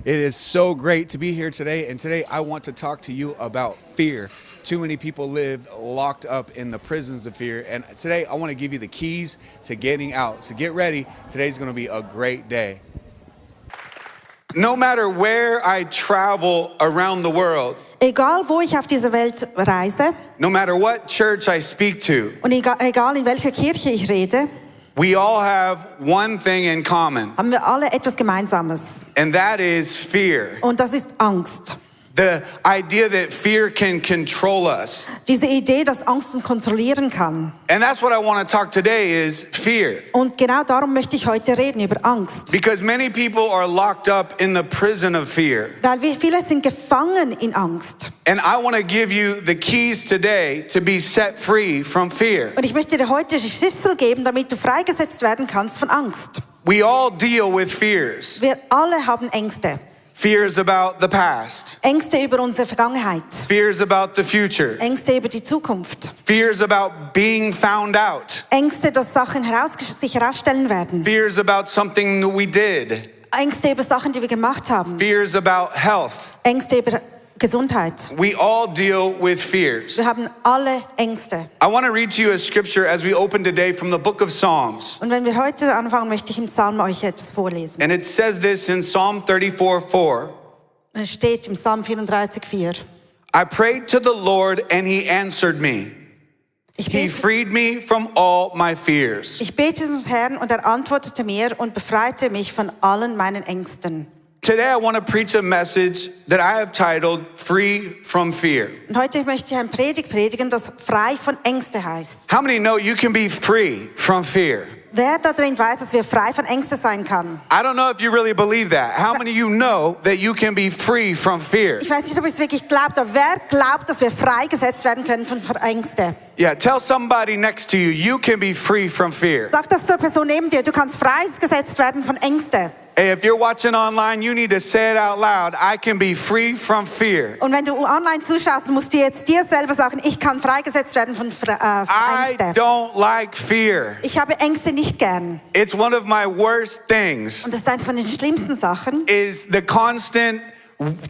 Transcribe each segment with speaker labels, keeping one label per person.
Speaker 1: It is so great to be here today, and today I want to talk to you about fear. Too many people live locked up in the prisons of fear, and today I want to give you the keys to getting out. So get ready, today's going to be a great day.
Speaker 2: No matter where I travel around the world,
Speaker 3: Egal wo ich auf dieser Welt reise
Speaker 2: no matter what church I speak to,
Speaker 3: und egal in welcher Kirche ich rede,
Speaker 2: we all have one thing in common,
Speaker 3: haben wir alle etwas Gemeinsames.
Speaker 2: and that is fear.
Speaker 3: Und das ist Angst.
Speaker 2: The idea that fear can control us.
Speaker 3: Diese Idee, dass Angst uns kontrollieren kann.
Speaker 2: And that's what I want to talk today is fear.
Speaker 3: Und genau darum möchte ich heute reden, über Angst.
Speaker 2: Because many people are locked up in the prison of fear.
Speaker 3: Weil viele sind gefangen in Angst.
Speaker 2: And I want to give you the keys today to be set free from fear.
Speaker 3: Und ich möchte dir heute die Schlüssel geben, damit du freigesetzt werden kannst von Angst.
Speaker 2: We all deal with fears.
Speaker 3: Wir alle haben Ängste.
Speaker 2: Fears about the past.
Speaker 3: Ängste über unsere Vergangenheit.
Speaker 2: Fears about the future.
Speaker 3: Ängste über die Zukunft.
Speaker 2: Fears about being found out.
Speaker 3: Ängste, dass Sachen sich herausstellen werden.
Speaker 2: Fears about something that we did.
Speaker 3: Ängste über Sachen, die wir gemacht haben.
Speaker 2: Fears about health.
Speaker 3: Ängste über Gesundheit.
Speaker 2: We all deal with fears.
Speaker 3: Wir haben alle Ängste.
Speaker 2: I want to read to you a scripture as we open today from the book of Psalms.
Speaker 3: Und wenn wir heute anfangen, möchte ich im Psalm euch etwas vorlesen.
Speaker 2: And it says this in Psalm 34:4.
Speaker 3: Es steht im Psalm 34,4.
Speaker 2: I prayed to the Lord and he answered me. He freed me from all my fears.
Speaker 3: Ich bete zum Herrn und er antwortete mir und befreite mich von allen meinen Ängsten.
Speaker 2: Today I want to preach a message that I have titled Free from Fear.
Speaker 3: Und heute möchte ich eine Predigt predigen, das frei von Ängste heißt.
Speaker 2: How many know you can be free from fear?
Speaker 3: Wer da drin weiß, dass wir frei von Ängsten sein kann?
Speaker 2: I don't know if you really believe that. How many of you know that you can be free from fear?
Speaker 3: Ich weiß nicht, ob ihr es wirklich glaubt, aber wer glaubt, dass wir freigesetzt werden können von Ängsten?
Speaker 2: Yeah, tell somebody next to you, you can be free from fear.
Speaker 3: Sag das zur Person neben dir, du kannst freigesetzt werden von Ängsten.
Speaker 2: Hey, if you're watching online, you need to say it out loud. I can be free from fear.
Speaker 3: Und wenn du online zuschaust, musst du jetzt dir selber sagen, ich kann freigesetzt werden von
Speaker 2: I
Speaker 3: Ängsten.
Speaker 2: don't like fear.
Speaker 3: Ich habe Ängste nicht gern.
Speaker 2: It's one of my worst things
Speaker 3: Und das ist eine von den schlimmsten Sachen.
Speaker 2: is the constant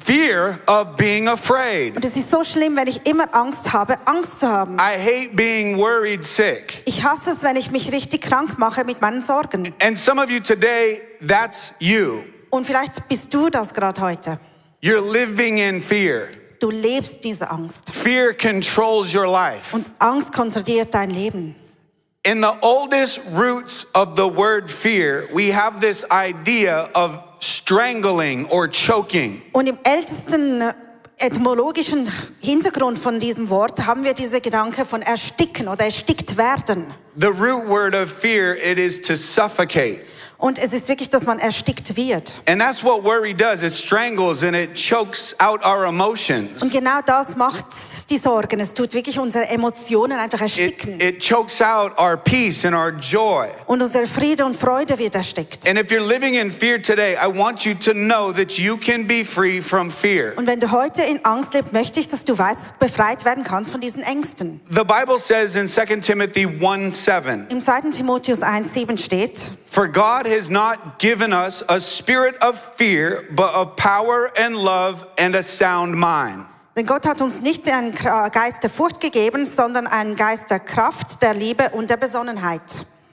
Speaker 2: fear of being afraid.
Speaker 3: Und es ist so schlimm, wenn ich immer Angst habe, Angst zu haben.
Speaker 2: I hate being worried sick.
Speaker 3: Ich hasse es, wenn ich mich richtig krank mache mit meinen Sorgen.
Speaker 2: And some of you today, that's you.
Speaker 3: Und vielleicht bist du das gerade heute.
Speaker 2: You're living in fear.
Speaker 3: Du lebst diese Angst.
Speaker 2: Fear controls your life.
Speaker 3: Und Angst kontrolliert dein Leben.
Speaker 2: In the oldest roots of the word fear, we have this idea of strangling or choking.
Speaker 3: Und im ältesten etymologischen Hintergrund von diesem Wort haben wir diese Gedanke von ersticken oder erstickt werden.
Speaker 2: The root word of fear, it is to suffocate.
Speaker 3: Und es ist wirklich, dass man erstickt wird.
Speaker 2: And that's what worry does. It strangles and it chokes out our emotions.
Speaker 3: Und genau das macht die Sorgen. Es tut wirklich unsere Emotionen einfach ersticken.
Speaker 2: It chokes out our peace and our joy.
Speaker 3: Und unsere Friede und Freude wird erstickt.
Speaker 2: And if you're living in fear today, I want you to know that you can be free from fear.
Speaker 3: Und wenn du heute in Angst lebst, möchte ich, dass du weißt, dass du befreit werden kannst von diesen Ängsten.
Speaker 2: The Bible says in 2 Timothy 1:7,
Speaker 3: Im 2. Timotheus 1,7 steht:
Speaker 2: for God has not given us a spirit of fear, but of power and love and a sound mind.
Speaker 3: Denn Gott hat uns nicht einen Geist der Furcht gegeben, sondern einen Geist der Kraft, der Liebe und der Besonnenheit.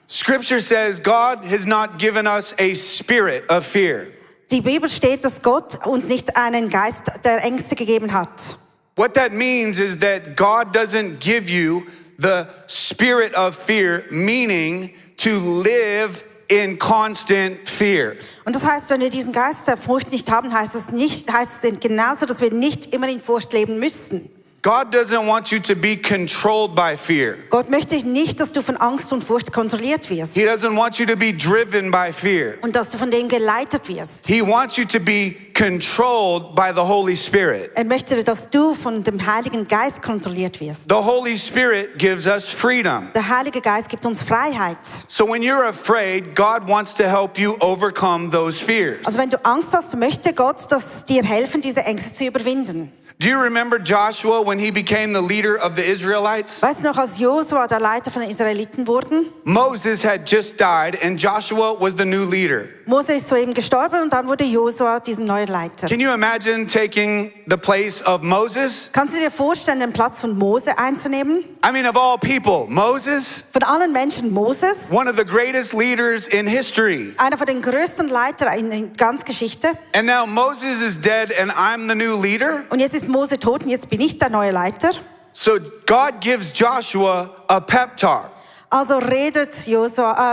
Speaker 2: Scripture says God has not given us a spirit of fear.
Speaker 3: Die Bibel steht, dass Gott uns nicht einen Geist der Ängste gegeben hat.
Speaker 2: What that means is that God doesn't give you the spirit of fear, meaning to live in constant fear.
Speaker 3: Und das heißt, wenn wir diesen Geist der Furcht nicht haben, heißt es genauso, dass wir nicht immer in Furcht leben müssen.
Speaker 2: God doesn't want you to be controlled by fear.
Speaker 3: Gott möchte nicht, dass du von Angst und Furcht kontrolliert wirst.
Speaker 2: He doesn't want you to be driven by fear.
Speaker 3: Und dass du von denen geleitet wirst.
Speaker 2: He wants you to be controlled by the Holy Spirit.
Speaker 3: Er möchte, dass du von dem Heiligen Geist kontrolliert wirst.
Speaker 2: The Holy Spirit gives us freedom.
Speaker 3: Der Heilige Geist gibt uns Freiheit.
Speaker 2: So when you're afraid, God wants to help you overcome those fears.
Speaker 3: Also wenn du Angst hast, möchte Gott, dass dir helfen, diese Ängste zu überwinden.
Speaker 2: Do you remember Joshua when he became the leader of the Israelites?
Speaker 3: Weißt du noch, als Josua der Leiter von den Israeliten wurde?
Speaker 2: Moses had just died and Joshua was the new leader.
Speaker 3: Mose ist soeben gestorben und dann wurde Josua diesem neuen Leiter.
Speaker 2: Can you imagine taking the place of Moses?
Speaker 3: Kannst du dir vorstellen, den Platz von Mose einzunehmen?
Speaker 2: I mean, of all people, Moses,
Speaker 3: Von allen Menschen Moses,
Speaker 2: one of the greatest leaders in history.
Speaker 3: einer von den größten Leitern in der ganzen Geschichte.
Speaker 2: And now Moses is dead and I'm the new leader.
Speaker 3: Und jetzt ist Mose tot und jetzt bin ich der neue Leiter.
Speaker 2: So God gives Joshua a pep talk.
Speaker 3: Also redet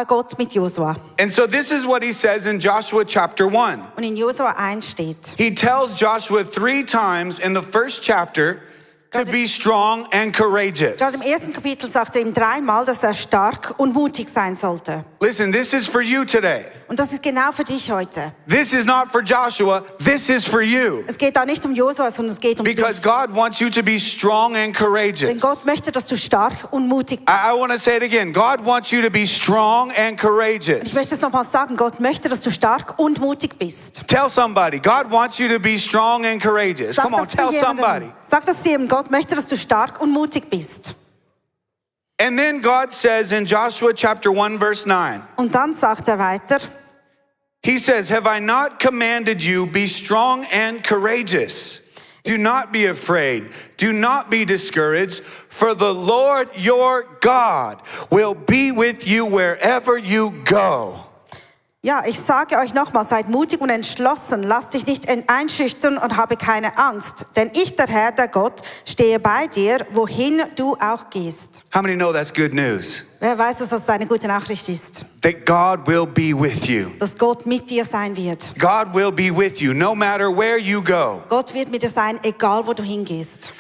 Speaker 3: Gott mit Josua.
Speaker 2: And so this is what he says in Joshua chapter 1.
Speaker 3: Und in Josua 1 steht,
Speaker 2: He tells Joshua 3 times in the first chapter to be strong and courageous.
Speaker 3: gerade im ersten Kapitel sagt er ihm dreimal, dass er stark und mutig sein sollte.
Speaker 2: Listen, this is for you today.
Speaker 3: Und das ist genau für dich heute.
Speaker 2: This is not for Joshua, this is for you.
Speaker 3: Es geht da nicht um Josua, sondern es geht um
Speaker 2: Because
Speaker 3: dich.
Speaker 2: God wants you to be strong and
Speaker 3: Denn
Speaker 2: courageous.
Speaker 3: Gott möchte, dass du stark und mutig bist.
Speaker 2: I want to say it again. God wants you to be strong and
Speaker 3: Ich
Speaker 2: courageous.
Speaker 3: möchte es nochmal sagen, Gott möchte, dass du stark und mutig bist.
Speaker 2: Tell somebody, God wants you to be strong and courageous.
Speaker 3: Sag
Speaker 2: Come on,
Speaker 3: das zu
Speaker 2: tell
Speaker 3: jemandem.
Speaker 2: somebody.
Speaker 3: Sag das zu ihm, Gott möchte, dass du stark und mutig bist.
Speaker 2: And then God says in Joshua chapter 1 verse 9,
Speaker 3: Und dann sagt er weiter,
Speaker 2: he says, have I not commanded you, be strong and courageous? Do not be afraid. Do not be discouraged. For the Lord your God will be with you wherever you go.
Speaker 3: ja, ich sage euch nochmal, seid mutig und entschlossen, lasst dich nicht einschüchtern und habe keine Angst. Denn ich, der Herr, der Gott, stehe bei dir, wohin du auch gehst.
Speaker 2: How many know that's good news?
Speaker 3: Wer weiß, dass das eine gute Nachricht ist?
Speaker 2: That God will be with you.
Speaker 3: Dass Gott mit dir sein wird.
Speaker 2: God will be with you no matter where you go.
Speaker 3: Gott wird mit dir sein, egal wo du hingehst.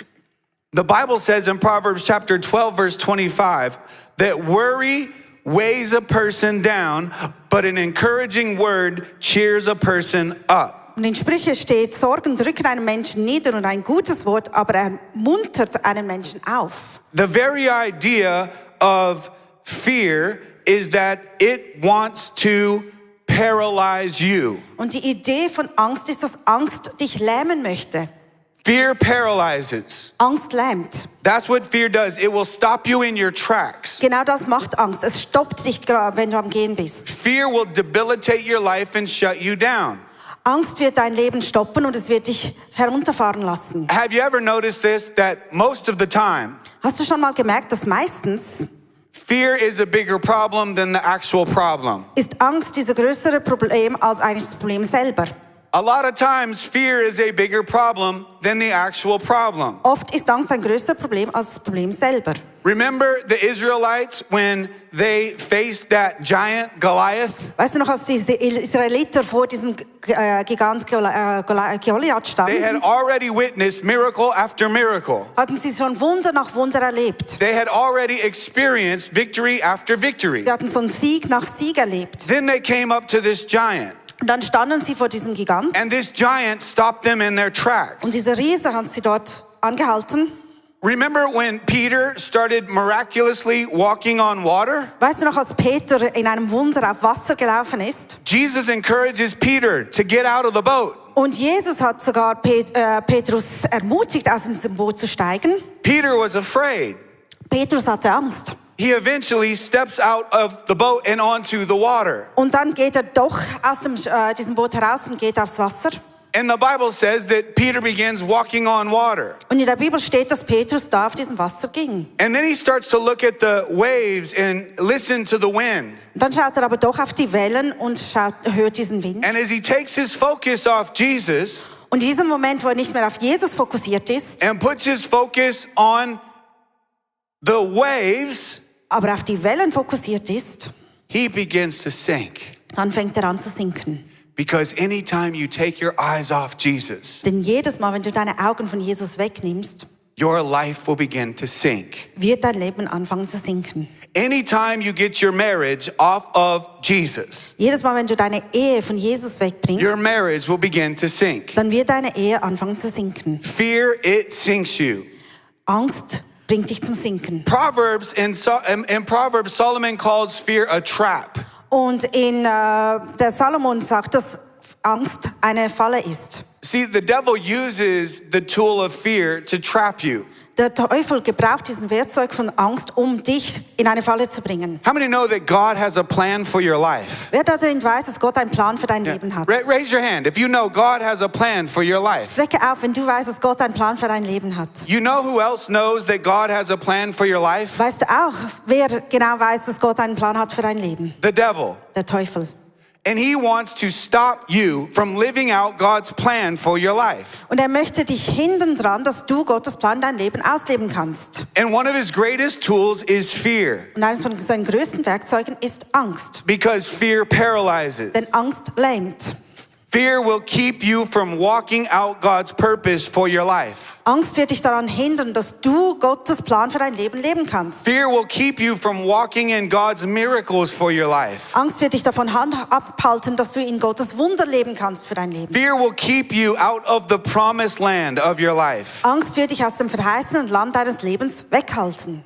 Speaker 2: The Bible says in Proverbs chapter 12 verse 25 that worry weighs a person down, but an encouraging word cheers a person up.
Speaker 3: Und in Sprüche steht, Sorgen drücken einen Menschen nieder und ein gutes Wort, aber ermuntert einen Menschen auf.
Speaker 2: The very idea of fear is that it wants to paralyze you.
Speaker 3: Und die Idee von Angst ist, dass Angst dich lähmen möchte.
Speaker 2: Fear paralyzes.
Speaker 3: Angst lähmt.
Speaker 2: That's what fear does. It will stop you in your tracks.
Speaker 3: Genau das macht Angst. Es stoppt dich, wenn du am Gehen bist.
Speaker 2: Fear will debilitate your life and shut you down.
Speaker 3: Angst wird dein Leben stoppen und es wird dich herunterfahren lassen.
Speaker 2: Have you ever noticed this? That most of the time,
Speaker 3: Hast du schon mal gemerkt, dass meistens
Speaker 2: fear is a bigger problem than the actual problem.
Speaker 3: ist Angst dieses größere Problem als eigentlich das Problem selber?
Speaker 2: A lot of times, fear is a bigger problem than the actual problem.
Speaker 3: Oft ist Angst ein größeres Problem als das Problem selber.
Speaker 2: Remember the Israelites when they faced that giant Goliath?
Speaker 3: Weißt du noch, als diese Israeliter vor diesem Gigant Goliath
Speaker 2: They had
Speaker 3: standen,
Speaker 2: already witnessed miracle after miracle.
Speaker 3: hatten sie schon Wunder nach Wunder erlebt.
Speaker 2: They had already experienced victory after victory.
Speaker 3: Sie hatten so einen Sieg nach Sieg erlebt.
Speaker 2: Then they came up to this giant,
Speaker 3: Und dann standen sie vor diesem Gigant
Speaker 2: and this giant stopped them in their tracks.
Speaker 3: und dieser Riese hat sie dort angehalten.
Speaker 2: Remember when Peter started miraculously walking on water?
Speaker 3: Weißt du noch, als Peter in einem Wunder auf Wasser gelaufen ist?
Speaker 2: Jesus encourages Peter to get out of the boat.
Speaker 3: Und Jesus hat sogar Petrus ermutigt, aus diesem Boot zu steigen.
Speaker 2: Peter was afraid.
Speaker 3: Petrus hatte Angst.
Speaker 2: He eventually steps out of the boat and onto the water.
Speaker 3: Und dann geht er doch aus diesem Boot heraus und geht aufs Wasser.
Speaker 2: And the Bible says that Peter begins walking on water.
Speaker 3: Und in der Bibel steht, dass Petrus da auf diesem Wasser ging.
Speaker 2: And then he starts to look at the waves and listen to the wind.
Speaker 3: Und dann schaut er aber doch auf die Wellen und hört diesen Wind.
Speaker 2: And as he takes his focus off Jesus
Speaker 3: Und in diesem Moment, wo er nicht mehr auf Jesus fokussiert ist,
Speaker 2: and puts his focus on the waves,
Speaker 3: aber auf die Wellen fokussiert ist,
Speaker 2: he begins to sink.
Speaker 3: dann fängt er an zu sinken.
Speaker 2: Because anytime you take your eyes off Jesus,
Speaker 3: Denn jedes Mal, wenn du deine Augen von Jesus wegnimmst,
Speaker 2: your life will begin to sink.
Speaker 3: wird dein Leben anfangen zu sinken.
Speaker 2: Anytime you get your marriage off of Jesus,
Speaker 3: Jedes Mal, wenn du deine Ehe von Jesus wegbringst,
Speaker 2: your marriage will begin to sink.
Speaker 3: dann wird deine Ehe anfangen zu sinken.
Speaker 2: Fear, it sinks you.
Speaker 3: Angst bringt dich zum Sinken.
Speaker 2: Proverbs, in Proverbs, Solomon calls fear a trap.
Speaker 3: Und in der Salomon sagt, dass Angst eine Falle ist.
Speaker 2: See, See, the devil uses the tool of fear to trap you.
Speaker 3: Der Teufel gebraucht diesen Werkzeug von Angst, um dich in eine Falle zu bringen.
Speaker 2: How many know that God has a plan for your life?
Speaker 3: Wer darin weiß, dass Gott einen Plan für dein Leben hat?
Speaker 2: Raise your hand if you know God has a plan for your life.
Speaker 3: Strecke auf, wenn du weißt, dass Gott einen Plan für dein Leben hat.
Speaker 2: You know who else knows that God has a plan for your life?
Speaker 3: Weißt du auch, wer genau weiß, dass Gott einen Plan hat für dein Leben?
Speaker 2: The devil.
Speaker 3: Der Teufel.
Speaker 2: And he wants to stop you from living out God's plan for your life.
Speaker 3: Und er möchte dich hindern dran, dass du Gottes Plan dein Leben ausleben kannst.
Speaker 2: And one of his greatest tools is fear,
Speaker 3: Und eines von seinen größten Werkzeugen ist Angst.
Speaker 2: because fear paralyzes.
Speaker 3: Denn Angst lähmt.
Speaker 2: Fear will keep you from walking out God's purpose for your life.
Speaker 3: Angst wird dich daran hindern, dass du Gottes Plan für dein Leben leben kannst.
Speaker 2: Fear will keep you from walking in God's miracles for your life.
Speaker 3: Angst wird dich davon abhalten, dass du in Gottes Wunder leben kannst für dein Leben.
Speaker 2: Fear will keep you out of the promised land of your life.
Speaker 3: Angst wird dich aus dem verheißenen Land deines Lebens weghalten.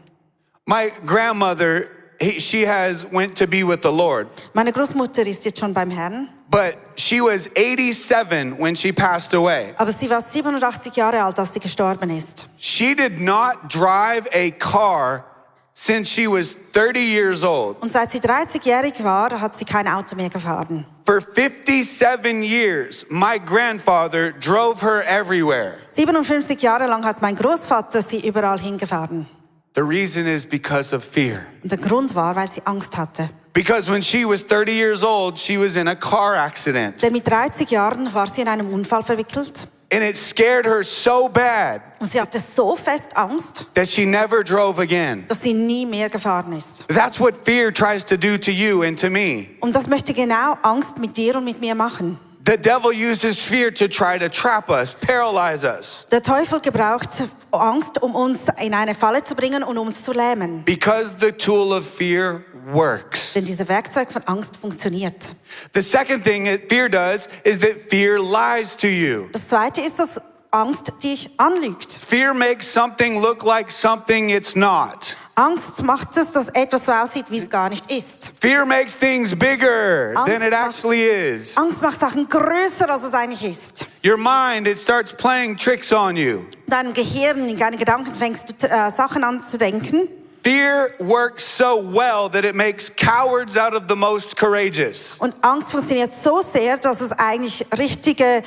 Speaker 2: My grandmother, she has went to be with the Lord,
Speaker 3: Meine Großmutter ist jetzt schon beim Herrn,
Speaker 2: but she was 87 when she passed away.
Speaker 3: aber sie war 87 Jahre alt, als sie gestorben ist.
Speaker 2: She did not drive a car since she was 30 years old.
Speaker 3: Und seit sie 30-jährig war, hat sie kein Auto mehr gefahren.
Speaker 2: For 57 years, my grandfather drove her everywhere.
Speaker 3: 57 Jahre lang hat mein Großvater sie überall hingefahren.
Speaker 2: The reason is because of fear.
Speaker 3: Und der Grund war, weil sie Angst hatte.
Speaker 2: Because when she was 30 years old, she was in a car accident.
Speaker 3: Denn mit 30 Jahren war sie in einem Unfall verwickelt.
Speaker 2: And it scared her so bad
Speaker 3: Und sie hatte so fest Angst,
Speaker 2: that she never drove again.
Speaker 3: dass sie nie mehr gefahren ist.
Speaker 2: That's what fear tries to do to you and to me.
Speaker 3: Und das möchte genau Angst mit dir und mit mir machen.
Speaker 2: The devil uses fear to try to trap us, paralyze us.
Speaker 3: Der Teufel gebraucht Angst, um uns in eine Falle zu bringen und uns zu lähmen.
Speaker 2: Because the tool of fear works.
Speaker 3: Denn dieses Werkzeug von Angst funktioniert.
Speaker 2: The second thing that fear does is that fear lies to you.
Speaker 3: Das Zweite ist, dass Angst dich anlügt.
Speaker 2: Fear makes something look like something it's not.
Speaker 3: Angst macht es, dass etwas so aussieht, wie es gar nicht ist.
Speaker 2: Fear makes things bigger than it actually is.
Speaker 3: Angst macht Sachen größer, als es eigentlich ist.
Speaker 2: Your mind, it starts playing tricks on you.
Speaker 3: In deinem Gehirn, in deinen Gedanken fängst du Sachen an zu denken.
Speaker 2: Fear works so well that it makes cowards out of the most courageous.
Speaker 3: Und Angst funktioniert so sehr, dass es eigentlich richtige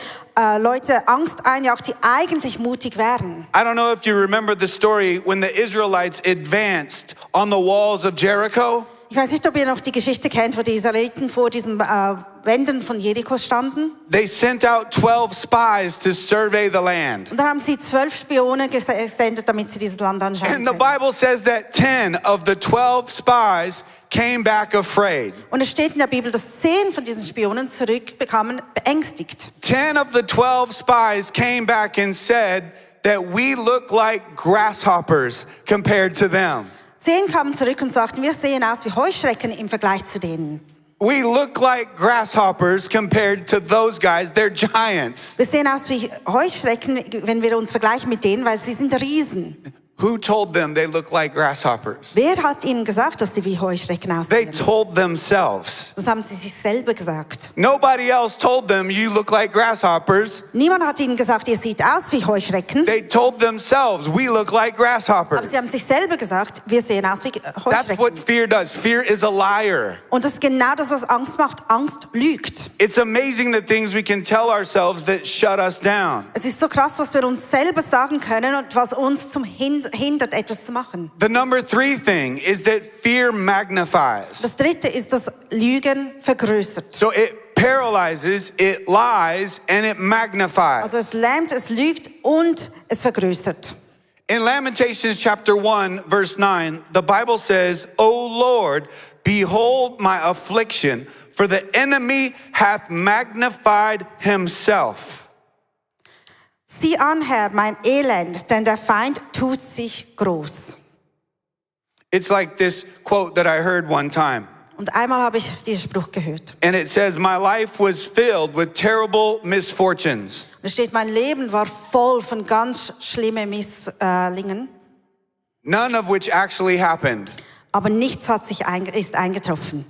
Speaker 3: Leute Angst einjagt, die eigentlich mutig wären.
Speaker 2: I don't know if you remember the story when the Israelites advanced on the walls of Jericho.
Speaker 3: Ich weiß nicht, ob ihr noch die Geschichte kennt, wo die Israeliten vor diesen Wänden von Jericho standen.
Speaker 2: They sent out 12 spies to survey the land.
Speaker 3: Und dann haben sie 12 Spione gesendet, damit sie dieses Land anschauen
Speaker 2: And the
Speaker 3: können.
Speaker 2: Bible says that 10 of the 12 spies came back afraid.
Speaker 3: Und es steht in der Bibel, dass 10 von diesen Spionen zurückbekamen beängstigt.
Speaker 2: 10 of the 12 spies came back and said that we look like grasshoppers compared to them.
Speaker 3: 10 kamen zurück und sagten, wir sehen aus wie Heuschrecken im Vergleich zu denen.
Speaker 2: We look like grasshoppers compared to those guys. They're giants.
Speaker 3: Wir sehen aus wie Heuschrecken, wenn wir uns vergleichen mit denen, weil sie sind Riesen.
Speaker 2: Who told them they look like grasshoppers?
Speaker 3: Wer hat ihnen gesagt, dass sie wie Heuschrecken
Speaker 2: They
Speaker 3: aussehen?
Speaker 2: told themselves.
Speaker 3: Das haben sie sich selber gesagt.
Speaker 2: Nobody else told them you look like grasshoppers.
Speaker 3: Niemand hat ihnen gesagt, ihr seht aus wie Heuschrecken.
Speaker 2: They told themselves we look like
Speaker 3: Aber
Speaker 2: grasshoppers.
Speaker 3: sie haben sich selber gesagt, wir sehen aus wie
Speaker 2: That's what
Speaker 3: Heuschrecken.
Speaker 2: fear does. Fear is a liar.
Speaker 3: Und das ist genau das, was Angst macht. Angst lügt.
Speaker 2: It's amazing the things we can tell ourselves that shut us down.
Speaker 3: Es ist so krass, was wir uns selber sagen können und was uns hindert, etwas zu machen.
Speaker 2: The number 3 thing is that fear magnifies.
Speaker 3: Das dritte ist, dass Lügen vergrößert.
Speaker 2: So it paralyzes, it lies, and it magnifies.
Speaker 3: Also es lähmt, es lügt und es vergrößert.
Speaker 2: In Lamentations chapter 1, verse 9, the Bible says, O Lord, behold my affliction, for the enemy hath magnified himself.
Speaker 3: Sieh an, Herr, mein Elend, denn der Feind tut sich groß.
Speaker 2: It's like this quote that I heard one time.
Speaker 3: Und einmal habe ich diesen Spruch gehört.
Speaker 2: And it says, my life was filled with terrible misfortunes.
Speaker 3: Da steht, mein Leben war voll von ganz schlimmen Misslingen,
Speaker 2: None of which actually happened.
Speaker 3: aber nichts ist eingetroffen.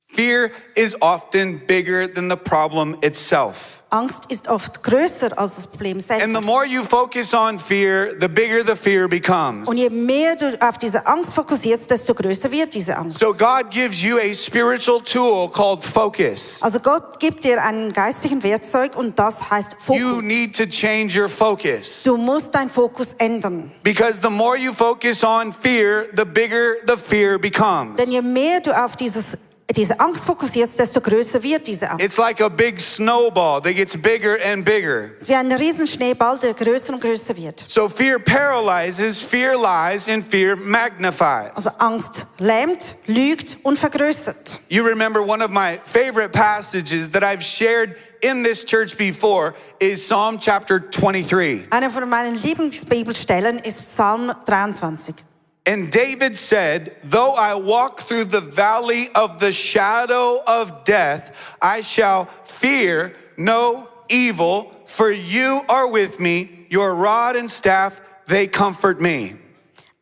Speaker 2: Fear is often bigger than the problem itself.
Speaker 3: Angst ist oft größer als das Problem
Speaker 2: And the
Speaker 3: selber.
Speaker 2: more you focus on fear, the bigger the fear becomes.
Speaker 3: Und je mehr du auf diese Angst fokussierst, desto größer wird diese Angst.
Speaker 2: So God gives you a spiritual tool called focus.
Speaker 3: Also Gott gibt dir einen geistlichen Werkzeug und das heißt
Speaker 2: You
Speaker 3: Fokus.
Speaker 2: need to change your focus.
Speaker 3: Du musst deinen Fokus ändern.
Speaker 2: Because the more you focus on fear, the bigger the fear becomes.
Speaker 3: Denn je mehr du auf diese Angst fokussierst, desto größer wird diese Angst.
Speaker 2: It's like a big snowball that gets bigger and bigger.
Speaker 3: Es ist wie ein riesen Schneeball, der größer und größer wird.
Speaker 2: So fear paralyzes, fear lies, and fear magnifies.
Speaker 3: Also Angst lähmt, lügt und vergrößert.
Speaker 2: You remember one of my favorite passages that I've shared in this church before is Psalm chapter 23.
Speaker 3: Eine von meinen Lieblingsbibelstellen ist Psalm 23.
Speaker 2: And David said, though I walk through the valley of the shadow of death, I shall fear no evil, for you are with me, your rod and staff, they comfort me.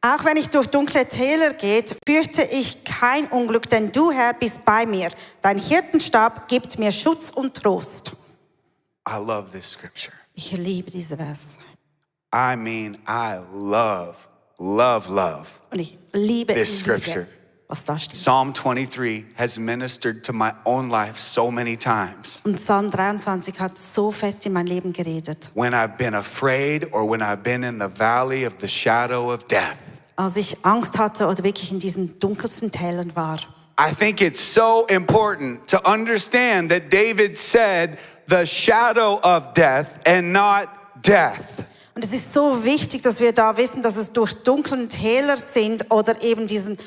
Speaker 3: Auch wenn ich durch dunkle Täler gehe, fürchte ich kein Unglück, denn du, Herr, bist bei mir. Dein Hirtenstab gibt mir Schutz und Trost.
Speaker 2: I love this scripture.
Speaker 3: Ich liebe diese Vers.
Speaker 2: I mean, I love.
Speaker 3: Und ich liebe,
Speaker 2: This scripture.
Speaker 3: liebe, was da steht.
Speaker 2: Psalm 23 has ministered to my own life so many times.
Speaker 3: Und Psalm 23 hat so fest in mein Leben geredet.
Speaker 2: When I've been afraid or when I've been in the valley of the shadow of death.
Speaker 3: Als ich Angst hatte oder wirklich in diesen dunkelsten Tälern war.
Speaker 2: I think it's so important to understand that David said the shadow of death and not death.
Speaker 3: Und es ist so wichtig, dass wir da wissen, dass es durch dunklen Täler sind oder eben diesen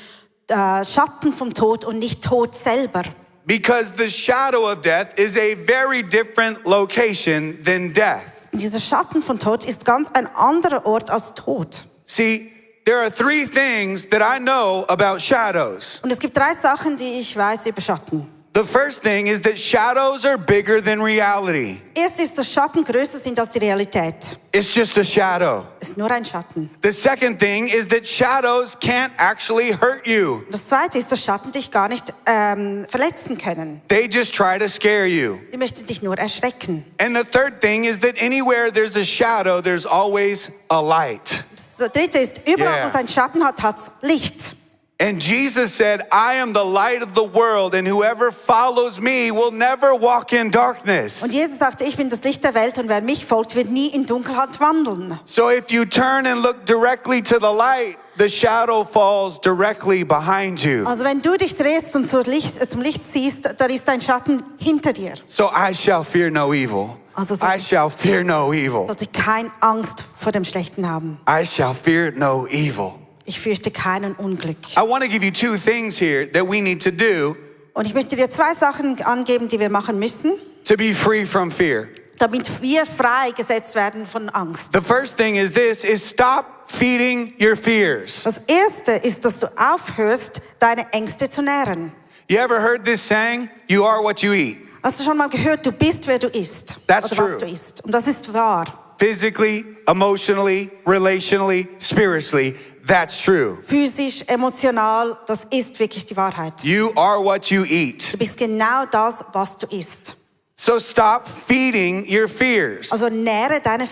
Speaker 3: Schatten vom Tod und nicht Tod selber.
Speaker 2: Because the shadow of death is a very different location than death.
Speaker 3: Und dieser Schatten von Tod ist ganz ein anderer Ort als Tod.
Speaker 2: See, there are three things that I know about shadows.
Speaker 3: Und es gibt 3 Sachen, die ich weiß über Schatten.
Speaker 2: The first thing is that shadows are bigger than reality.
Speaker 3: Das erste ist, dass Schatten größer sind als die Realität.
Speaker 2: It's just a shadow.
Speaker 3: Es ist nur ein Schatten.
Speaker 2: The second thing is that shadows can't actually hurt you.
Speaker 3: Und das zweite ist, dass Schatten dich gar nicht verletzen können.
Speaker 2: They just try to scare you.
Speaker 3: Sie möchten dich nur erschrecken.
Speaker 2: And the third thing is that anywhere there's a shadow, there's always a light.
Speaker 3: Das dritte ist, überall,
Speaker 2: Yeah.
Speaker 3: wo es einen Schatten hat, hat es Licht.
Speaker 2: And Jesus said, I am the light of the world, and whoever follows me will never walk in darkness.
Speaker 3: Und Jesus sagte, ich bin das Licht der Welt und wer mich folgt, wird nie in Dunkelheit wandeln.
Speaker 2: So if you turn and look directly to the light, the shadow falls directly behind you.
Speaker 3: Also wenn du dich drehst und zum Licht siehst, da ist ein Schatten hinter dir.
Speaker 2: So I shall fear no evil.
Speaker 3: Also
Speaker 2: I shall fear no evil.
Speaker 3: sollte ich keine Angst vor dem Schlechten haben.
Speaker 2: I shall fear no evil.
Speaker 3: Ich fürchte keinen Unglück.
Speaker 2: I want to give you 2 things here that we need to do
Speaker 3: Und ich möchte dir 2 Sachen angeben, die wir machen müssen,
Speaker 2: to be free from fear.
Speaker 3: damit wir freigesetzt werden von Angst.
Speaker 2: The first thing is this, is stop feeding your fears.
Speaker 3: Das erste ist, dass du aufhörst, deine Ängste zu nähren.
Speaker 2: You ever heard this saying? You are what you eat.
Speaker 3: Hast du schon mal gehört, du bist, wer du isst?
Speaker 2: That's
Speaker 3: oder
Speaker 2: true.
Speaker 3: was du isst. Und das ist wahr.
Speaker 2: Physically, emotionally, relationally, spiritually, that's true.
Speaker 3: Physisch, emotional, das ist wirklich die Wahrheit.
Speaker 2: You are what you eat.
Speaker 3: Du bist genau das, was du isst.
Speaker 2: So stop feeding your fears.
Speaker 3: Also nähre deine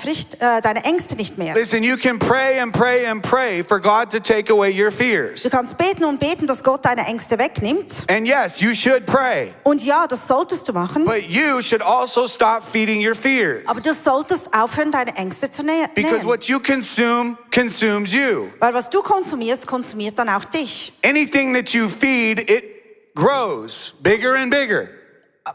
Speaker 3: Ängste nicht mehr.
Speaker 2: Listen, you can pray and pray and pray for God to take away your fears.
Speaker 3: Du kannst beten und beten, dass Gott deine Ängste wegnimmt.
Speaker 2: And yes, you should pray.
Speaker 3: Und ja, das solltest du machen.
Speaker 2: But you should also stop feeding your fears.
Speaker 3: Aber du solltest aufhören, deine Ängste zu
Speaker 2: Because
Speaker 3: nähren.
Speaker 2: what you consume consumes you.
Speaker 3: Weil was du konsumierst, konsumiert dann auch dich.
Speaker 2: Anything that you feed, it grows bigger and bigger.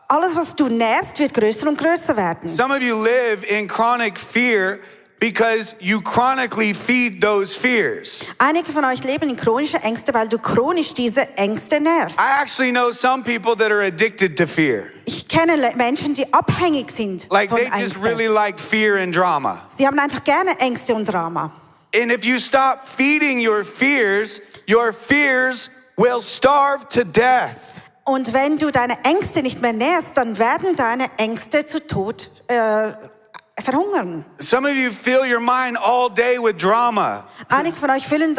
Speaker 3: Alles, was du nährst, wird größer und größer werden.
Speaker 2: Some of you live in chronic fear because you chronically feed those fears.
Speaker 3: Einige von euch leben in chronischen Ängsten, weil du chronisch diese Ängste nährst.
Speaker 2: I actually know some people that are addicted to fear.
Speaker 3: Ich kenne Menschen, die abhängig sind
Speaker 2: Like
Speaker 3: von
Speaker 2: they just
Speaker 3: Ängsten.
Speaker 2: really like fear and drama.
Speaker 3: Sie haben einfach gerne Ängste und Drama.
Speaker 2: And if you stop feeding your fears will starve to death.
Speaker 3: Und wenn du deine Ängste nicht mehr nährst, dann werden deine Ängste zu Tod verhungern.
Speaker 2: Some of you fill your mind all day with drama.
Speaker 3: Einige von euch füllen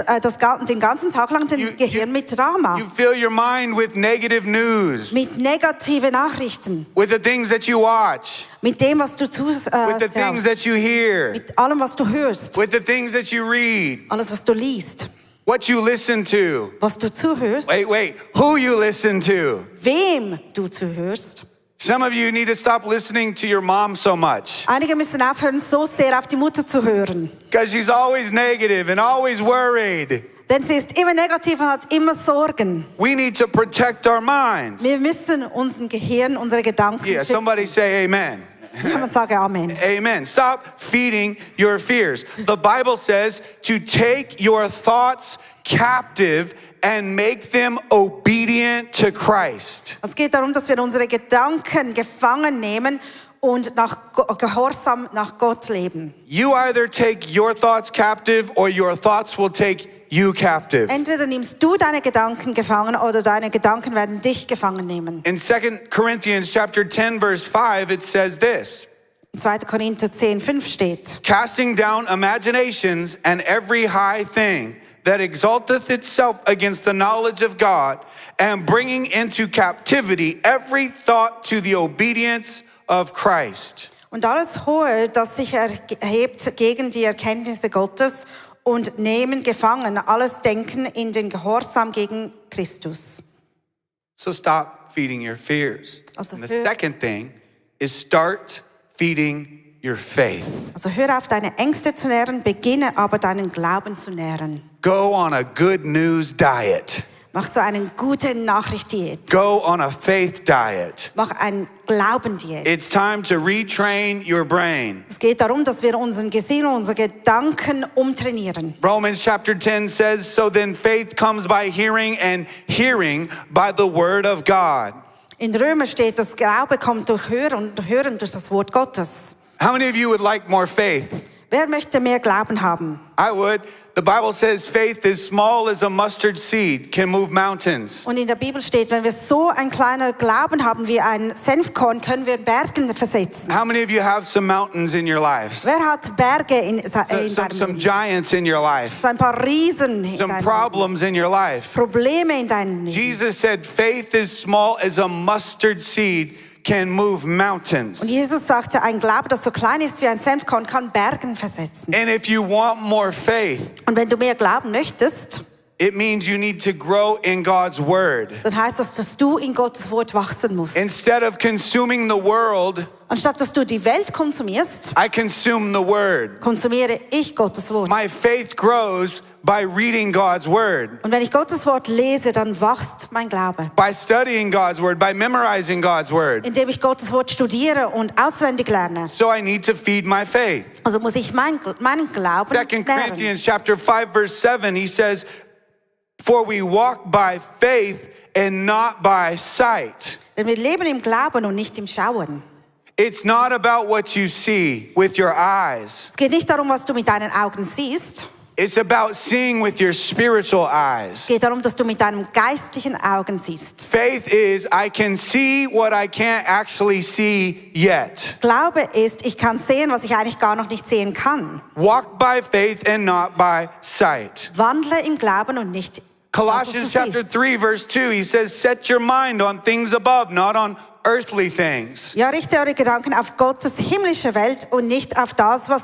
Speaker 3: den ganzen Tag lang den Gehirn mit Drama,
Speaker 2: You fill your mind with negative news,
Speaker 3: mit negativen Nachrichten,
Speaker 2: with the things that you watch,
Speaker 3: mit dem, was du
Speaker 2: with the things
Speaker 3: zuschaust,
Speaker 2: that you hear,
Speaker 3: mit allem, was du hörst,
Speaker 2: with the things that you read,
Speaker 3: alles, was du liest,
Speaker 2: what you listen to.
Speaker 3: was du zuhörst,
Speaker 2: Wait, who you listen to.
Speaker 3: wem du zuhörst.
Speaker 2: Some of you need to stop listening to your mom so much
Speaker 3: Einige müssen aufhören, so sehr auf die Mutter zu hören.
Speaker 2: because she's always negative and always worried.
Speaker 3: Denn sie ist immer negativ und hat immer Sorgen.
Speaker 2: We need to protect our minds.
Speaker 3: Wir müssen unser Gehirn, unsere Gedanken
Speaker 2: Yeah,
Speaker 3: schützen.
Speaker 2: somebody say amen.
Speaker 3: Jemand sage Amen.
Speaker 2: Amen. Stop feeding your fears. The Bible says to take your thoughts captive and make them obedient to Christ.
Speaker 3: Es geht darum, dass wir unsere Gedanken gefangen nehmen und gehorsam nach Gott leben.
Speaker 2: You either take your thoughts captive or your thoughts will take you captive.
Speaker 3: Entweder nimmst du deine Gedanken gefangen oder deine Gedanken werden dich gefangen nehmen.
Speaker 2: In 2 Corinthians chapter 10 verse 5 it says this:
Speaker 3: In 2. Korinther 10,5 steht:
Speaker 2: casting down imaginations and every high thing that exalteth itself against the knowledge of God, and bringing into captivity every thought to the obedience of Christ.
Speaker 3: Und alles Hohe, das sich erhebt gegen die Erkenntnisse Gottes, und nehmen gefangen alles Denken in den Gehorsam gegen Christus.
Speaker 2: So stop feeding your fears.
Speaker 3: Also
Speaker 2: And the second thing is start feeding your faith.
Speaker 3: Also hör auf, deine Ängste zu nähren, beginne aber deinen Glauben zu nähren.
Speaker 2: Go on a good news diet.
Speaker 3: Mach so eine gute Nachricht-Diät.
Speaker 2: Go on a faith diet.
Speaker 3: Mach ein Glauben-Diät.
Speaker 2: It's time to retrain your brain.
Speaker 3: Es geht darum, dass wir unseren Gesinn und unsere Gedanken umtrainieren.
Speaker 2: Romans chapter 10 says, so then faith comes by hearing, and hearing by the word of God.
Speaker 3: In Römer steht, dass Glaube kommt durch Hören und Hören durch das Wort Gottes.
Speaker 2: How many of you would like more faith?
Speaker 3: Wer möchte mehr Glauben haben?
Speaker 2: I would. The Bible says faith as small as a mustard seed can move mountains.
Speaker 3: Und in der Bibel steht, wenn wir so ein kleiner Glauben haben wie ein Senfkorn, können wir Bergen versetzen.
Speaker 2: How many of you have some mountains in your lives?
Speaker 3: Wer hat Berge in
Speaker 2: Some
Speaker 3: seinem Leben?
Speaker 2: giants in your life.
Speaker 3: So ein paar Riesen in
Speaker 2: Some
Speaker 3: deinem Leben.
Speaker 2: problems in your life.
Speaker 3: Probleme in deinem Leben.
Speaker 2: Jesus said faith as small as a mustard seed can move mountains.
Speaker 3: Und Jesus sagte, ein Glaube, das so klein ist wie ein Senfkorn, kann Bergen versetzen.
Speaker 2: And if you want more faith,
Speaker 3: Und wenn du mehr glauben möchtest,
Speaker 2: it means you need to grow in God's word.
Speaker 3: dann heißt das, dass du in Gottes Wort wachsen musst.
Speaker 2: Instead of consuming the world,
Speaker 3: Anstatt dass du die Welt konsumierst,
Speaker 2: I consume the word.
Speaker 3: konsumiere ich Gottes Wort.
Speaker 2: My faith grows by reading God's word,
Speaker 3: Und wenn ich Gottes Wort lese, dann wächst mein Glaube.
Speaker 2: by studying God's word, by memorizing God's word.
Speaker 3: Indem ich Gottes Wort studiere und auswendig lerne.
Speaker 2: So I need to feed my faith.
Speaker 3: Also muss ich meinen Glauben
Speaker 2: 2
Speaker 3: nähren.
Speaker 2: Corinthians chapter 5 verse 7, he says, for we walk by faith and not by sight.
Speaker 3: Denn wir leben im Glauben und nicht im Schauen.
Speaker 2: It's not about what you see with your eyes.
Speaker 3: Es geht nicht darum, was du mit deinen Augen siehst.
Speaker 2: It's about seeing with your spiritual
Speaker 3: Es
Speaker 2: eyes.
Speaker 3: geht darum, dass du mit deinen geistlichen Augen siehst.
Speaker 2: Faith is I can see what I can't actually see yet.
Speaker 3: Glaube ist, ich kann sehen, was ich eigentlich gar noch nicht sehen kann.
Speaker 2: Walk by faith and not by sight.
Speaker 3: Wandle im Glauben und nicht
Speaker 2: Colossians chapter 3 verse 2, he says, set your mind on things above, not on earthly things.
Speaker 3: Ja, richte eure Gedanken auf Gottes himmlische Welt und nicht auf das, was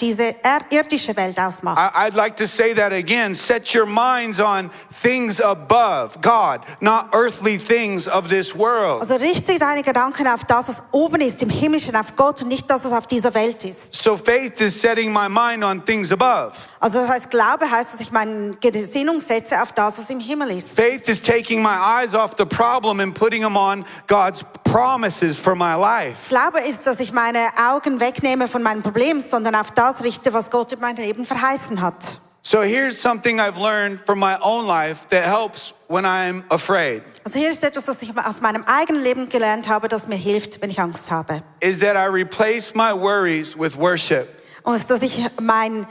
Speaker 3: diese irdische Welt ausmacht.
Speaker 2: I'd like to say that again. Set your minds on things above God, not earthly things of this world.
Speaker 3: Also richte deine Gedanken auf das, was oben ist, im Himmlischen, auf Gott und nicht das, was auf dieser Welt ist.
Speaker 2: So faith is setting my mind on things above.
Speaker 3: Also das heißt, Glaube heißt, dass ich meine Gesinnung setze auf das, was im Himmel ist.
Speaker 2: Faith is taking my eyes off the problem and putting them on God's promises for my life.
Speaker 3: Glaube ist, dass ich meine Augen wegnehme von meinem Problem, sondern auf das richte, was Gott in meinem Leben verheißen hat.
Speaker 2: So here's something I've learned from my own life that helps when I'm afraid.
Speaker 3: Also hier ist etwas, das ich aus meinem eigenen Leben gelernt habe, das mir hilft, wenn ich Angst habe.
Speaker 2: Is that I replace my worries with worship.
Speaker 3: Und es ist, dass ich meine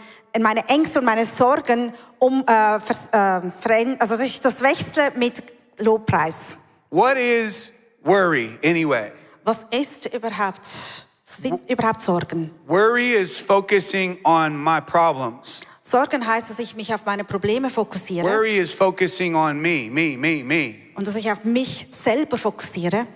Speaker 3: Ängste und meine Sorgen also dass ich das wechsle mit Lobpreis.
Speaker 2: What is worry anyway?
Speaker 3: Was ist überhaupt Sind es überhaupt Sorgen?
Speaker 2: Worry is focusing on my problems.
Speaker 3: Sorgen heißt, dass ich mich auf meine Probleme fokussiere
Speaker 2: Worry is focusing on me.
Speaker 3: und dass ich auf mich selber fokussiere.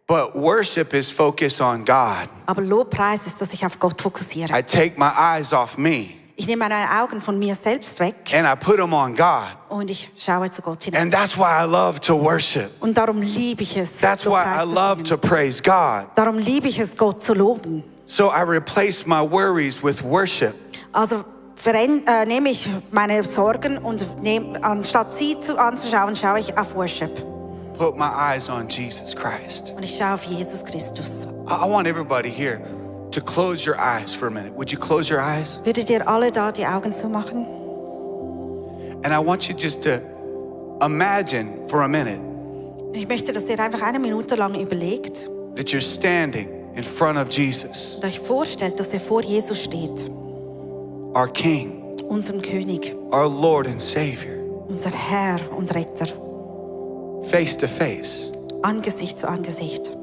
Speaker 2: But worship is focus on God.
Speaker 3: Aber Lobpreis ist, dass ich auf Gott fokussiere.
Speaker 2: I take my eyes off me
Speaker 3: Ich nehme meine Augen von mir selbst weg
Speaker 2: and I put them on God.
Speaker 3: und ich schaue zu Gott hinein.
Speaker 2: And that's why I love to worship.
Speaker 3: Und darum liebe ich es,
Speaker 2: That's why I
Speaker 3: Lobpreis zu
Speaker 2: love
Speaker 3: singen.
Speaker 2: to praise God.
Speaker 3: Darum liebe ich es, Gott zu loben.
Speaker 2: So I replace my worries with worship.
Speaker 3: Also nehme ich meine Sorgen und anstatt sie anzuschauen, schaue ich auf Worship.
Speaker 2: Put my eyes on Jesus Christ.
Speaker 3: Und ich schaue auf Jesus Christus.
Speaker 2: I want everybody here to close your eyes for a minute. Would you close your eyes?
Speaker 3: Würdet ihr alle da die Augen zumachen?
Speaker 2: And I want you just to imagine for a minute
Speaker 3: Ich möchte, dass ihr einfach eine Minute lang überlegt
Speaker 2: that you're standing in front of Jesus,
Speaker 3: und euch vorstellt, dass ihr vor Jesus steht,
Speaker 2: our King,
Speaker 3: unserem König,
Speaker 2: our Lord and Savior,
Speaker 3: unser Herr und Retter,
Speaker 2: face to face.
Speaker 3: Angesicht zu Angesicht.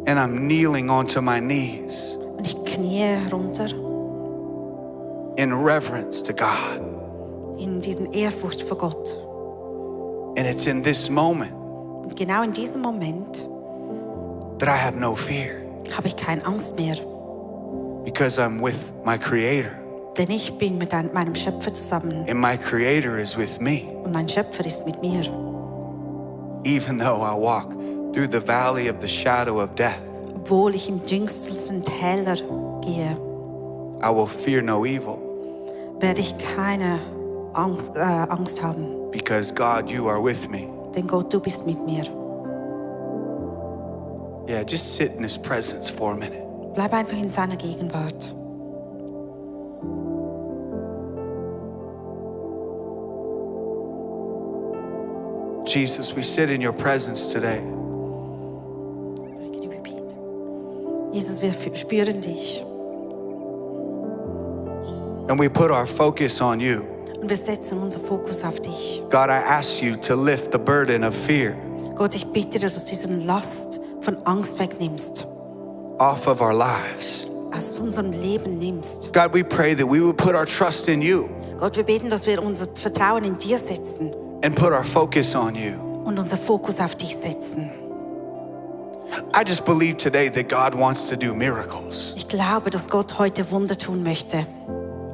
Speaker 2: And I'm kneeling onto my knees
Speaker 3: Und ich kniee runter
Speaker 2: in reverence to God.
Speaker 3: in diesen Ehrfurcht vor Gott.
Speaker 2: And it's in this moment
Speaker 3: Und genau in diesem Moment
Speaker 2: that I have no fear
Speaker 3: habe ich keine Angst mehr,
Speaker 2: because I'm with my Creator.
Speaker 3: denn ich bin mit meinem Schöpfer zusammen
Speaker 2: And my Creator is with me.
Speaker 3: und mein Schöpfer ist mit mir.
Speaker 2: Even though I walk through the valley of the shadow of death,
Speaker 3: Obwohl ich im düstersten Täler gehe,
Speaker 2: I will fear no evil
Speaker 3: werde ich keine Angst haben,
Speaker 2: because God, you are with me.
Speaker 3: denn Gott, du bist mit mir.
Speaker 2: Yeah, just sit in His presence for a minute.
Speaker 3: Bleib einfach in seiner Gegenwart.
Speaker 2: Jesus, we sit in your presence today.
Speaker 3: Sorry, can you repeat? Jesus, wir spüren dich
Speaker 2: And we put our focus on you.
Speaker 3: und wir setzen unseren Fokus auf dich.
Speaker 2: God, I ask you to lift the burden of fear
Speaker 3: Gott, ich bitte dir, dass du diesen Last von Angst wegnimmst,
Speaker 2: off of our lives.
Speaker 3: aus unserem Leben nimmst.
Speaker 2: God, we pray that we would put our trust in you
Speaker 3: Gott, wir beten, dass wir unser Vertrauen in dir setzen
Speaker 2: and put our focus on you.
Speaker 3: und unser Fokus auf dich setzen.
Speaker 2: I just believe today that God wants to do miracles.
Speaker 3: Ich glaube, dass Gott heute Wunder tun möchte.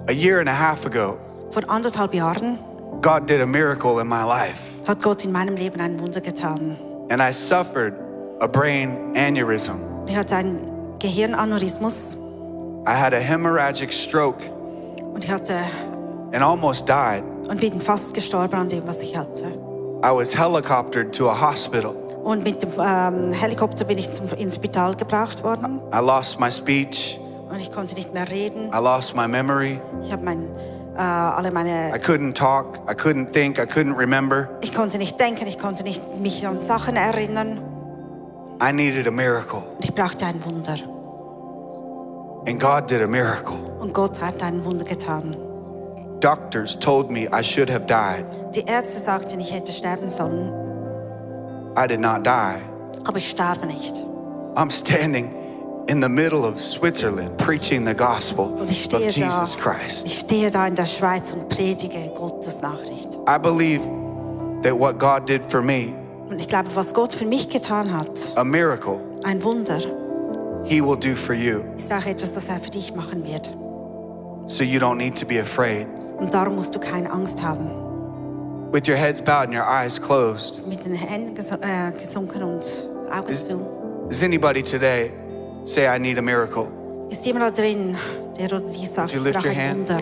Speaker 2: A year and a half ago,
Speaker 3: Vor 1,5 Jahren
Speaker 2: God did a miracle in my life,
Speaker 3: hat Gott in meinem Leben ein Wunder getan.
Speaker 2: and I suffered a brain aneurysm.
Speaker 3: Ich hatte einen Gehirnaneurysmus
Speaker 2: I had a hemorrhagic stroke
Speaker 3: und ich hatte
Speaker 2: and almost died.
Speaker 3: und bin fast gestorben an dem, was ich hatte.
Speaker 2: I was helicoptered to a hospital.
Speaker 3: Und mit dem Helikopter bin ich ins Spital gebracht worden
Speaker 2: I lost my speech.
Speaker 3: und ich konnte nicht mehr reden.
Speaker 2: I lost my memory.
Speaker 3: Ich habe alle meine
Speaker 2: I couldn't talk. I couldn't think. I couldn't remember.
Speaker 3: Ich konnte nicht denken, ich konnte nicht mich an Sachen erinnern
Speaker 2: I needed a miracle.
Speaker 3: und ich brauchte ein Wunder.
Speaker 2: And God did a miracle.
Speaker 3: Und Gott hat ein Wunder getan.
Speaker 2: Doctors told me I should have died.
Speaker 3: Die Ärzte sagten, ich hätte sterben sollen,
Speaker 2: I did not die.
Speaker 3: aber ich sterbe nicht.
Speaker 2: I'm standing in the middle of Switzerland preaching the gospel
Speaker 3: Und ich
Speaker 2: of
Speaker 3: stehe da,
Speaker 2: Jesus Christ.
Speaker 3: ich stehe da in der Schweiz und predige Gottes Nachricht.
Speaker 2: I believe that what God did for me,
Speaker 3: Und ich glaube, was Gott für mich getan hat,
Speaker 2: a miracle,
Speaker 3: ein Wunder,
Speaker 2: He will do for you.
Speaker 3: ist auch etwas, das er für dich machen wird.
Speaker 2: So you don't need to be afraid.
Speaker 3: Und darum musst du keine Angst haben.
Speaker 2: With your heads bowed and your eyes closed,
Speaker 3: Mit den Händen gesunken und Augen zu.
Speaker 2: does anybody today say, I need a miracle?
Speaker 3: Ist jemand da drin, der oder die sagt,
Speaker 2: Would you
Speaker 3: ich
Speaker 2: lift
Speaker 3: brauche
Speaker 2: your
Speaker 3: ein
Speaker 2: hand?
Speaker 3: Wunder.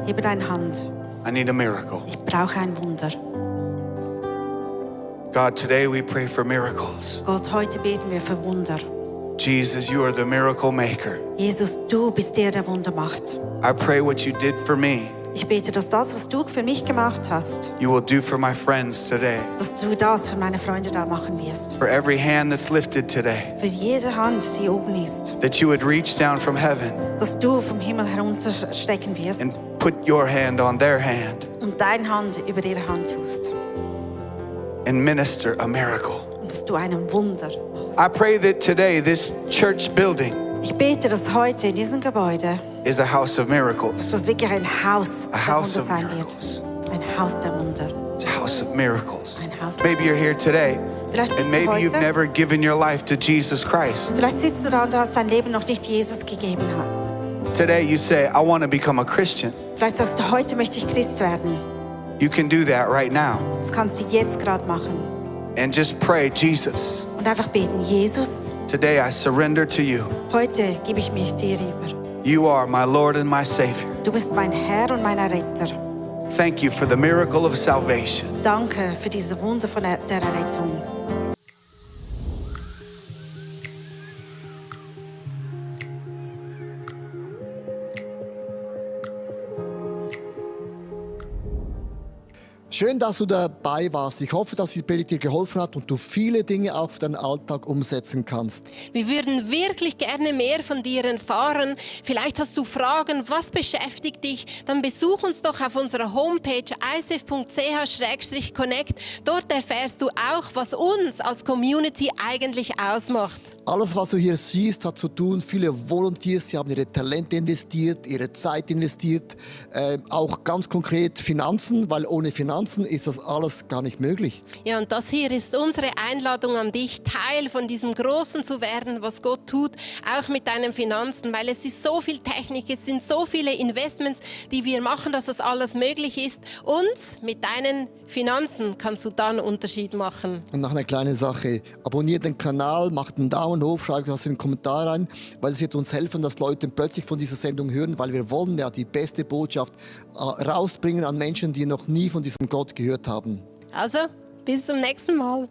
Speaker 3: Hebe deine Hand.
Speaker 2: I need a miracle.
Speaker 3: Ich brauche ein Wunder.
Speaker 2: God, today we pray for miracles.
Speaker 3: Gott, heute beten wir für Wunder.
Speaker 2: Jesus, you are the miracle maker.
Speaker 3: Jesus, du bist der Wunder macht.
Speaker 2: I pray what you did for me,
Speaker 3: Ich bete, dass das, was du für mich gemacht hast,
Speaker 2: you will do for my friends today.
Speaker 3: dass du das für meine Freunde da machen wirst.
Speaker 2: For every hand that's lifted today,
Speaker 3: Für jede Hand, die oben ist,
Speaker 2: that you would reach down from heaven
Speaker 3: dass du vom Himmel herunterstecken wirst
Speaker 2: and put your hand on their hand
Speaker 3: und deine Hand über ihre Hand tust
Speaker 2: and minister a miracle.
Speaker 3: und dass du einen Wunder machst.
Speaker 2: I pray that today this church building
Speaker 3: Ich bete, dass heute in diesem Gebäude,
Speaker 2: is a house of miracles.
Speaker 3: dass das wirklich ein Haus
Speaker 2: A
Speaker 3: der
Speaker 2: house
Speaker 3: Wunder
Speaker 2: of
Speaker 3: sein
Speaker 2: miracles.
Speaker 3: wird. Ein Haus der Wunder.
Speaker 2: It's a house of miracles.
Speaker 3: Ein Haus.
Speaker 2: Maybe you're here today
Speaker 3: Vielleicht bist
Speaker 2: and
Speaker 3: du
Speaker 2: maybe you've
Speaker 3: heute,
Speaker 2: never given your life to Jesus Christ.
Speaker 3: vielleicht sitzt du da und du hast dein Leben noch nicht Jesus gegeben.
Speaker 2: Today you say, I want to become a Christian.
Speaker 3: Vielleicht sagst du, heute möchte ich Christ werden.
Speaker 2: You can do that right now.
Speaker 3: Das kannst du jetzt gerade machen.
Speaker 2: And just pray, Jesus,
Speaker 3: Und einfach beten, Jesus,
Speaker 2: today I surrender to you.
Speaker 3: heute gebe ich mich dir über.
Speaker 2: You are my Lord and my Savior.
Speaker 3: Du bist mein Herr und mein Retter.
Speaker 2: Thank you for the miracle of salvation.
Speaker 3: Danke für diese Wunder von der Errettung.
Speaker 4: Schön, dass du dabei warst. Ich hoffe, dass die Predigt dir geholfen hat und du viele Dinge auf deinen Alltag umsetzen kannst.
Speaker 5: Wir würden wirklich gerne mehr von dir erfahren. Vielleicht hast du Fragen, was beschäftigt dich? Dann besuch uns doch auf unserer Homepage icf.ch/connect. Dort erfährst du auch, was uns als Community eigentlich ausmacht.
Speaker 4: Alles, was du hier siehst, hat zu tun. Viele Volunteers, sie haben ihre Talente investiert, ihre Zeit investiert. Auch ganz konkret Finanzen, weil ohne Finanzen ist das alles gar nicht möglich.
Speaker 5: Ja, und das hier ist unsere Einladung an dich, Teil von diesem Großen zu werden, was Gott tut, auch mit deinen Finanzen, weil es ist so viel Technik, es sind so viele Investments, die wir machen, dass das alles möglich ist. Und mit deinen Finanzen kannst du dann einen Unterschied machen.
Speaker 4: Und noch eine kleine Sache. Abonniert den Kanal, macht einen Daumen hoch, schreibt was in den Kommentar rein, weil es wird uns helfen, dass Leute plötzlich von dieser Sendung hören, weil wir wollen ja die beste Botschaft rausbringen an Menschen, die noch nie von diesem Gott gehört haben.
Speaker 5: Also, bis zum nächsten Mal.